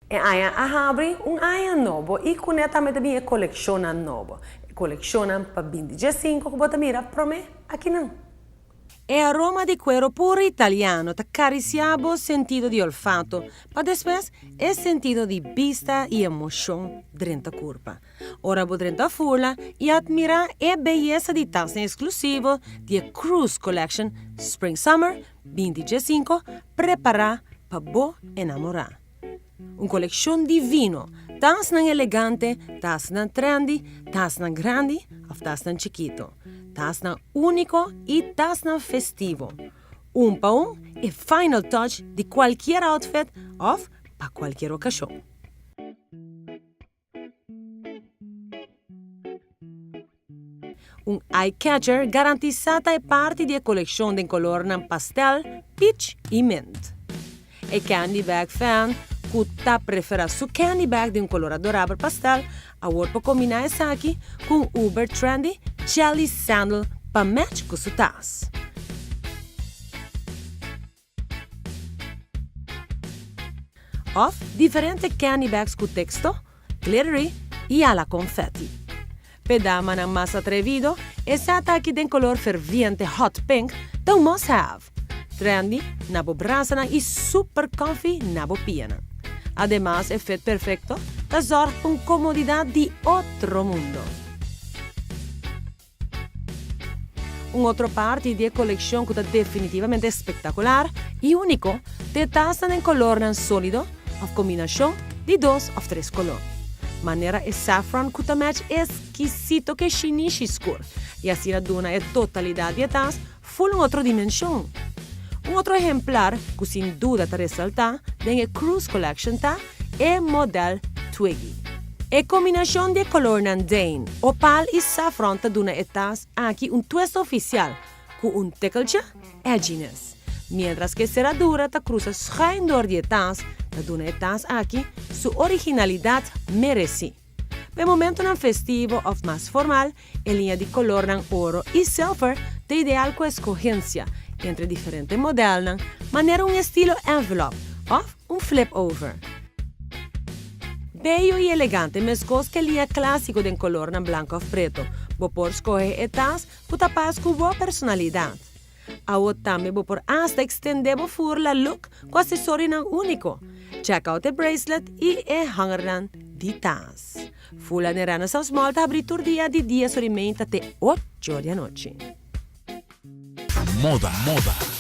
E aña a habri un aña nobo i kuné tambe ta bin e kolekshonnan nobo. E kolekshonnan pa binti diesinku ku bo ta mira promé akinan. E aroma di kuero puro italiano ta karisiá bo sentido di olfato, pa despues e sentido di bista i emoshon drenta kurpa. Ora bo drenta fula i atmirá e beyesa di tasnan eksklusivo di e Cruise Collection Spring Summer 2015, prepará pa bo enamorá. Un kolekshon divino, tasnan elegante, tasnan trendy, tasnan grandi òf tasnan chikitu, tasnan úniko i tasnan festivo. Un pa un e final touch di kualkier outfit òf pa kualkier okashon. Un eye-catcher garantisá ta e parti di e kolekshon den kolornan pastel, peach i mint. E candy bag fan ku ta preferá su candy bag di un kolor adorabel pastel awor por kombiná esaki ku un uber trendy jelly sandal pa match ku su tas. Of diferente candy bags cu texto, glittery y ala confetti. P'e damanan mas atrevido, e set aki den color ferviente hot pink ta un must have. Trendy na bo brasanan y super comfy na bo pianan. Ademas e fit perfecto ta zorg pa un comodidad di otro mundo. Un otro parti di e kolekshon ku ta definitivamente espektakular i úniko ta e tasnan den kolornan sólido òf kombinashon di dos òf tres kolor, manera e saffron ku ta match eskisito ku e shinishi skur i asina duna e totalidat di e tas ful un otro dimenshon. Un otro ehemplar ku sin duda ta resaltá den e Cruise Collection ta e modèl Twiggy. E kombinashon di e kolornan Dane, opal i saffron ta duna e tas aki un twist ofisial ku un tekeltje edginess, miéntras ku e seradura ta krusa schuin dor di e tas ta duna e tas aki su originalidat meresí. Pa e momentonan festivo òf mas formal, e liña di kolornan oro i silver ta ideal ku eskohensia entre diferente modelnan, manera un estilo envelop òf un flip over. Beyo i elegante meskos ku e liña klásiko den kolornan blanko òf preto, bo por skohe e tas ku ta pas ku bo personalidat. Awo tambe bo por asta extende bo furla look cu accesorionan unico. Check out e bracelet y e hangernan di tas. Fula den Renaissance Mall ta habri tur dia di dies ora y meinta te ocho di anochi. Moda, moda.